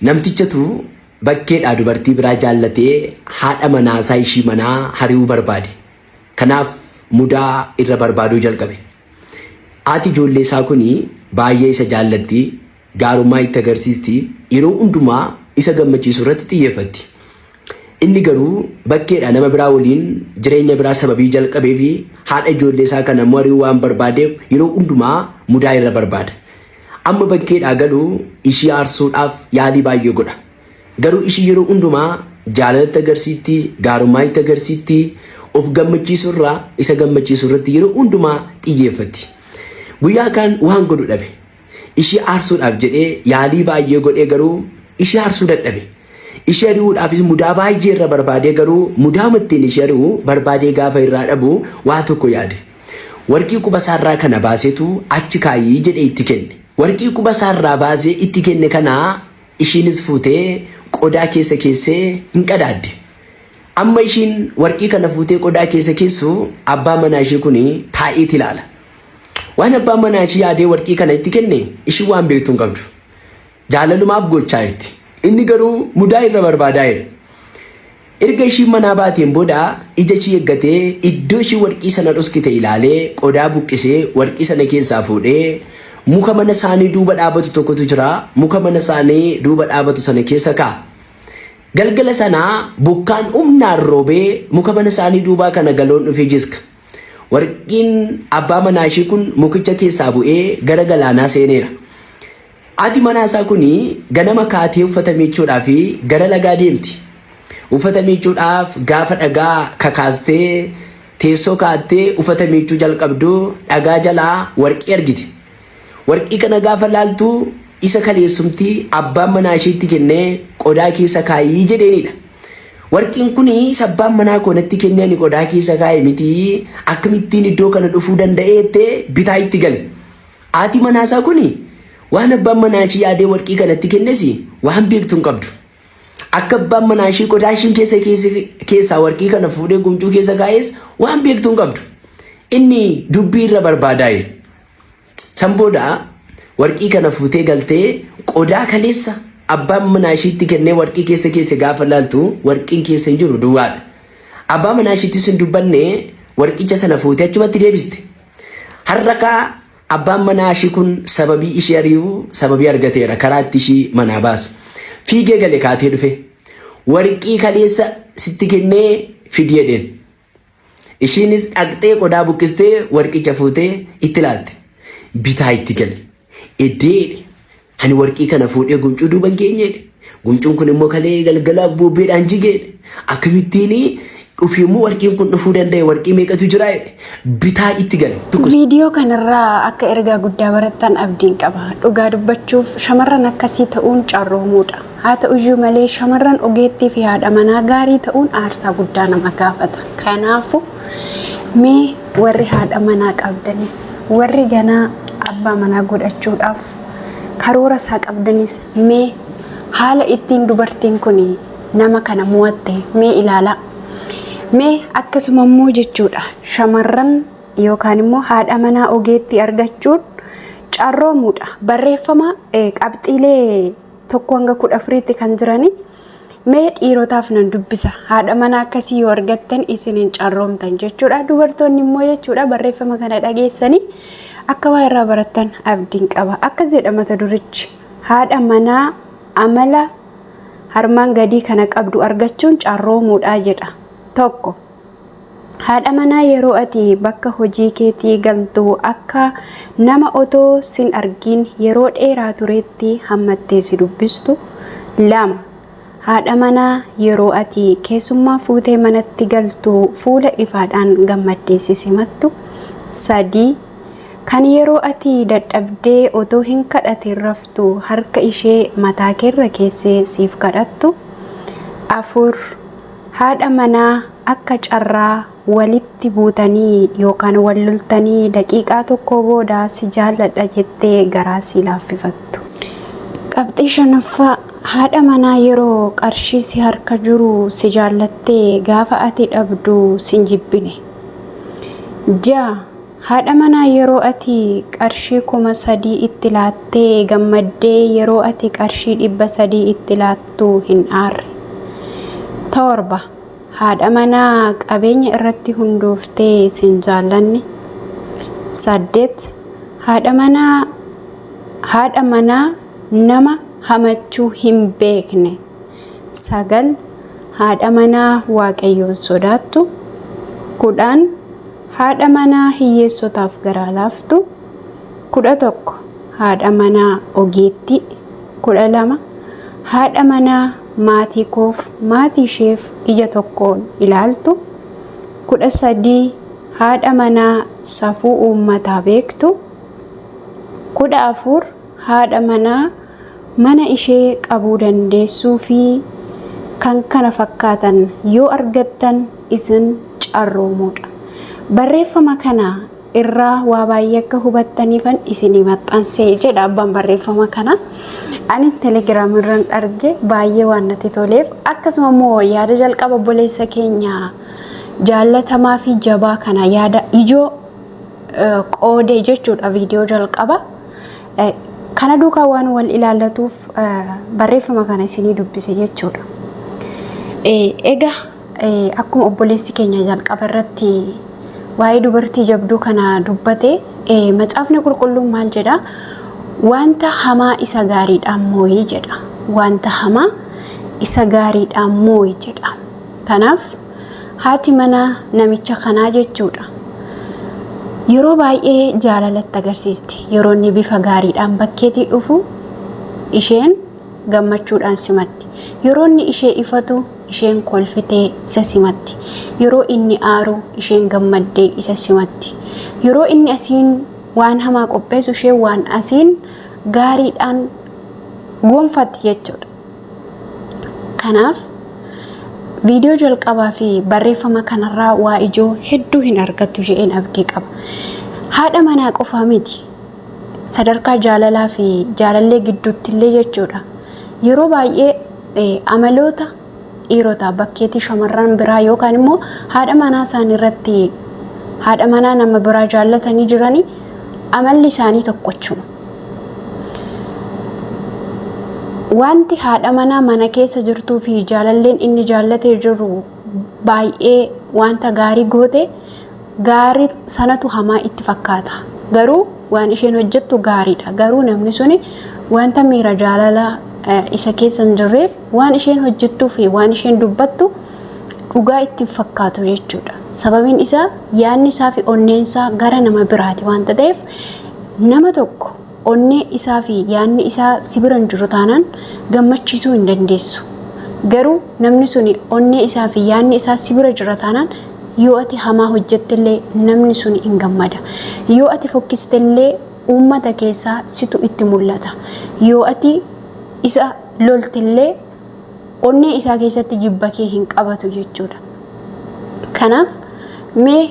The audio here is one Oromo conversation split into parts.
Namtichatu bakkeedhaa dubartii biraa jaallatee haadha manaasaa ishii manaa hari'uu barbaade. Kanaaf mudaa irra barbaaduu jalqabe. Haati ijoollee isaa kun baay'ee isa jaallatti, gaarummaa itti agarsiisti, yeroo hundumaa isa gammachiisuu irratti xiyyeeffatti. Inni garuu bakkeedhaa nama biraa waliin jireenya biraa sababii jalqabee fi haadha ijoollee isaa kana immoo ari'uu waan barbaadeef yeroo hundumaa mudaa irra barbaada. Amma bakkeedhaa galu ishii aarsuudhaaf yaalii baay'ee godha. Garuu ishii yeroo hundumaa jaalalatti agarsiifti, gaarummaa itti agarsiifti, of gammachiisuu irraa isa gammachiisuu irratti yeroo hundumaa xiyyeeffatti. Guyyaa kaan waan godhu dhabe. Ishii aarsuudhaaf jedhee yaalii baay'ee godhee garuu ishii aarsuu dadhabe. Ishee ari'uudhaafis mudaa baay'ee irra barbaadee garuu mudaa ittiin ishee ari'u barbaadee gaafa irraa dhabu waa tokko yaade. Warqii quba isaarraa kana baaseetu achi kaayii jedhee itti kenne. Warqii quba isaarraa baasee itti kenne kana ishiinis fuutee qodaa keessa keessee hin qadaadde. Amma ishiin warqii kana fuutee qodaa keessa keessu abbaa manaa ishee kun taa'eet ilaala. Waan abbaan manaa ishii yaadee warqii kana itti kenne ishiin waan beektu hin qabdu. Jaalalumaaf gochaa jirti. Inni garuu mudaa irra barbaadaa jira. Erga ishiin manaa baateen booda ija ishii eeggatee iddoo ishii warqii sana dhoskite ilaalee qodaa buqqisee warqii sana keessaa fuudhee muka mana isaanii duuba dhaabatu tokkotu jira. Muka mana isaanii duuba dhaabatu sana keessa kaa'a. Galgala sanaa bokkaan humnaan roobee muka mana isaanii duubaa kana galoon dhufee jiska. Warqiin abbaa manaa ishii kun mukicha keessaa bu'ee gara galaanaa seeneera. Haati manaa isaa kun ganama kaatee uffata miicuudhaaf gara lagaa deemti. Uffata miicuudhaaf gaafa dhagaa kakaastee teessoo kaa'attee uffata miicuu jalqabdu dhagaa jalaa warqii argite. Warqii kana gaafa laaltu isa kaleessumti abbaan manaa isheetti kennee qodaa keessa kaayii jedheenidha. Warqiin kun isa abbaan manaa koo natti kennee ani qodaa keessa kaa'e miti akkamittiin iddoo kana dhufuu danda'ee jettee bitaa itti gale. Haati manaa isaa kun waan abbaan manaa ishii yaadee warqii kanatti kennes waan beektu hin qabdu. Akka abbaan manaa ishii qodaa ishiin keessa keessaa warqii kana fuudhee gumcuu keessa kaa'es waan beektu hin qabdu. Inni dubbii irra barbaadaa jira. San booda warqii kana fuutee galtee qodaa kaleessa abbaan manaa ishiitti kennee warqii keessa keesse gaafa laaltu warqiin keessa hin jiru duwwaadha. Abbaa manaa ishiittis hin dubbanne warqicha sana fuutee achumatti deebiste. Har'a kaa abbaan manaa ishii kun sababii ishee ari'u sababii argateera karaa itti ishii manaa baasu. Fiigee gale kaatee dhufe. Warqii kaleessa sitti kennee fidi jedheen. Ishiinis dhaqxee qodaa buqqistee warqicha fuutee itti laatte. Bitaa itti gale. Eddee jedhe. Ani warqii kana fuudhee gumcuu duuba hin geenye jedhe. Gumcuun kun immoo kalee galgala bobbeedhaan jige jedhe. Akkamittiin dhufee immoo warqiin kun dhufuu danda'e warqii meeqatu jira jedhe. Bitaa itti gale. Tokko Viidiyoo kanarraa akka ergaa guddaa barattan abdiin qaba. Dhugaa dubbachuuf shamarran akkasii ta'uun carroomuudha. Haa ta'uyyuu malee shamarran ogeettii fi haadha manaa gaarii ta'uun aarsaa guddaa nama gaafata. Kanaafuu mee warri haadha manaa qabdanis warri ganaa abbaa manaa godhachuudhaaf karoora isaa qabdanis mee haala ittiin dubartiin kun nama kana mo'atte mee ilaalaa. Mee akkasuma immoo jechuudha shamarran yookaan immoo haadha manaa ogeettii argachuun carroomuudha. Barreeffama qabxiilee 1 hanga 14tti kan jirani mee dhiirotaaf nan dubbisa. Haadha manaa akkasii yoo argattan isin hin carroomtan jechuudha. Dubartoonni immoo jechuudha barreeffama kana dhageessanii akka waa irraa barattan abdiin qaba. Akkas jedha mata durichi: haadha manaa amala harmaan gadii kana qabdu argachuun carroomuudha jedha. 1, haadha manaa yeroo ati bakka hojii keetii galtu akka nama otoo sin argin yeroo dheeraa turetti hammattee si dubbistu. 2, haadha manaa yeroo ati keessummaa fuutee manatti galtu fuula ifaadhaan gammaddee si simattu. 3, kan yeroo ati dadhabdee otoo hin kadhatin raftu harka ishee mataa keerra keessee siif kadhattu. 4, haadha manaa akka carraa walitti buutanii yookaan wal loltanii daqiiqaa tokko booda si jaalladha jettee garaa si laaffifattu. Qabxii shanaffaa, haadha manaa yeroo qarshii si harka jiru si jaallattee gaafa ati dhabdu sin jibbine. 6. Haadha manaa yeroo ati qarshii 3000 itti laattee gammaddee yeroo ati qarshii 300 itti laattu hin aarre. 7, Haadha manaa qabeenya irratti hundooftee sin jaallanne. 8, Haadha manaa haadha manaa nama hamachuu hin beekne. 9, Haadha manaa Waaqayyoon sodaattu. 10, Haadha manaa hiyyeessotaaf garaa laaftu. 11, Haadha manaa ogeettii. 12, Haadha manaa maatii koof maatii isheef ija tokkoon ilaaltu. 13, Haadha manaa safuu uummataa beektu. 14, Haadha manaa mana ishee qabuu dandeessuu fi kan kana fakkaatan yoo argattan isin carroomoodha. Barreeffama kana irraa waa baay'ee akka hubattaniifan isinii maxxanse jedha abbaan barreeffama kana. Ani telegiraam irraan arge baay'ee waan natti toleef akkasuma immoo yaada jalqaba obboleessa keenya jaallatamaa fi jabaa kana yaada ijoo qoode jechuudha viidiyoo jalqaba. Kana duukaa waan wal ilaallatuuf barreeffama kana isinii dubbise jechuudha. Egaa akkuma obboleessi keenya jalqaba irratti waa'ee dubartii jabduu kana dubbate macaafni qulqulluun maal jedha? Wanta hamaa isa gaariidhaan mooyi jedha. Wanta hamaa isa gaariidhaan mooyi jedha. Kanaaf haati mana namicha kanaa jechuudha. Yeroo baay'ee jaalalatti agarsiisti. Yeroo inni bifa gaariidhaan bakkeetii dhufu isheen gammachuudhaan simatti. Yeroo inni ishee ifatu isheen kolfitee isa simatti. Yeroo inni aaru isheen gammaddee isa simatti. Yeroo inni asiin waan hamaa qopheessu isheen waan asiin gaariidhaan gonfatti jechuudha. Kanaaf viidiyoo jalqabaa fi barreeffama kanarraa waa ijoo hedduu hin argattu jedheen abdii qaba. Haadha manaa qofaa miti. Sadarkaa jaalalaa fi jaalallee gidduutti illee jechuudha. Yeroo baay'ee amaloota dhiirotaa bakkeetii shamarran biraa yookaan immoo haadha manaa isaanii irratti haadha manaa nama biraa jaallatanii jiranii amalli isaanii tokkochuma. Wanti haadha manaa mana keessa jirtuu fi jaalalleen inni jaallatee jiru baay'ee wanta gaarii goote gaarii sanatu hamaa itti fakkaata. Garuu waan isheen hojjettu gaariidha. Garuu namni suni wanta miira jaalala isa keessa hin jirreef waan isheen hojjettuu fi waan isheen dubbattu dhugaa itti hin fakkaatu jechuudha. Sababiin isaa yaadni isaa fi onneen isaa gara nama biraati wanta ta'eef nama tokko onnee isaa fi yaadni isaa si bira hin jiru taanaan gammachiisuu hin dandeessu. Garuu namni suni onnee isaa fi yaadni isaa si bira jira taanaan yoo ati hamaa hojjettellee namni suni hin gammada. Yoo ati fokkistellee uummata keessaa situ itti mul'ata. Yoo ati isa loltellee onnee isaa keessatti jibba kee hin qabatu jechuudha. Kanaaf mee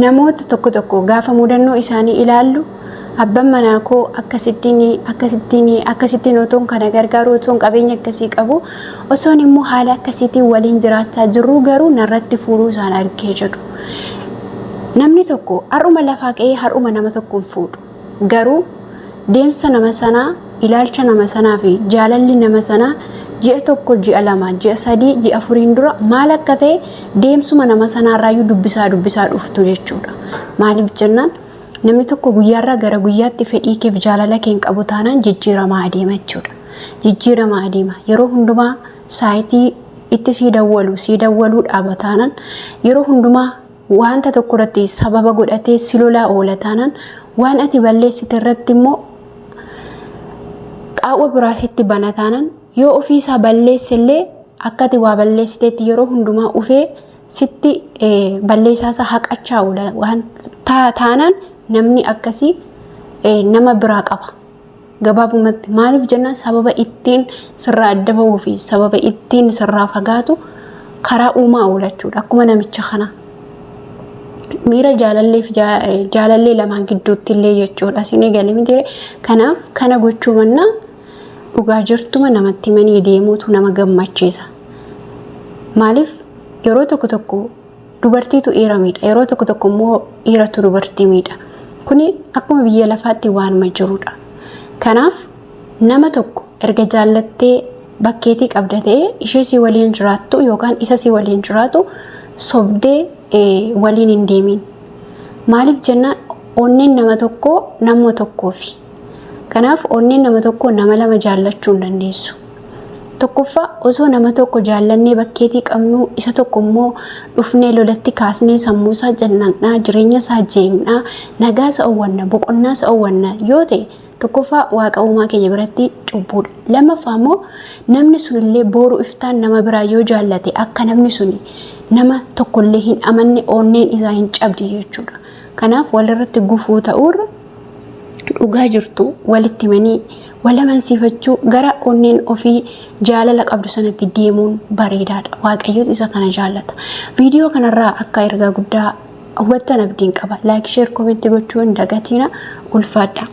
namoota tokko tokko gaafa mudannoo isaanii ilaallu abbaan manaa koo akkasittiin akkasittiin akkasittiin otoon kana gargaaru otoon qabeenya akkasii qabu osoon immoo haala akkasiitiin waliin jiraachaa jirru garuu narratti fuudhuu isaan argee jedhu. Namni tokko har'uma lafaa ka'ee har'uma nama tokko hin fuudhu. Garuu deemsa nama sanaa, ilaalcha nama sanaa fi jaalalli nama sanaa ji'a tokko, ji'a lama, ji'a sadii, ji'a afuriin dura maal akka ta'e deemsuma nama sanaarraayyuu dubbisaa dubbisaa dhuftu jechuudha. Maaliif jennaan namni tokko guyyaarraa gara guyyaatti fedhii keef jaalala kee hin qabu taanaan jijjiiramaa adeema jechuudha. Jijjiiramaa adeema. Yeroo hundumaa saayitii itti sii dawwalu sii dawwaluu dhaaba taanaan yeroo hundumaa wanta tokko irratti sababa godhatee si lolaa oola taanaan waan ati balleessite irratti immoo qaawwa biraa sitti bana taanaan yoo ofii isaa balleesse illee akka ati waa balleessiteetti yeroo hundumaa ufee sitti balleessaa isaa haqachaa oola waan taanaan namni akkasii nama biraa qaba. Gabaabumatti maaliif jennaan sababa ittiin sirraa adda bahuu fi sababa ittiin sirraa fagaatu karaa uumaa oolachuudha. Akkuma namicha kanaa. Miira jaalalleef jaalallee lamaan gidduutti illee jechuudha. Isinii galee miti. Kanaaf kana gochuu mannaa dhugaa jirtuma namatti himanii deemuutu nama gammachiisa. Maaliif yeroo tokko tokko dubartiitu dhiira miidha. Yeroo tokko tokko immoo dhiiratu dubartii miidha. Kuni akkuma biyya lafaatti waanuma jirudha. Kanaaf nama tokko erga jaallattee bakkeetii qabda ta'ee ishee si waliin jiraattu yookaan isa si waliin jiraatu sobdee waliin hin deemin. Maaliif jennaan onneen nama tokkoo nama tokkoofi. Kanaaf onneen nama tokkoo nama lama jaallachuu hin dandeessu. Tokkoffaa osoo nama tokko jaallannee bakkeetii qabnuu isa tokko immoo dhufnee lolatti kaasnee sammuu isaa jannaqnaa, jireenya isaa jeeqnaa, nagaa isa owwanna, boqonnaa isa owwanna yoo ta'e tokkoffaa waaqa uumaa keenya biratti cubbuudha. Lammaffaa immoo namni sunillee booru iftaan nama biraa yoo jaallate akka namni suni nama tokkollee hin amanne onneen isaa hin cabdi jechuudha. Kanaaf walirratti gufuu ta'uurra dhugaa jirtu walitti himanii wal amansiifachuu gara onneen ofii jaalala qabdu sanatti deemuun bareedaadha. Waaqayyos isa kana jaallata. Viidiyoo kanarraa akka ergaa guddaa hubattan abdiin qaba. Like, share, comment gochuu hin dagatina. Ulfaadha.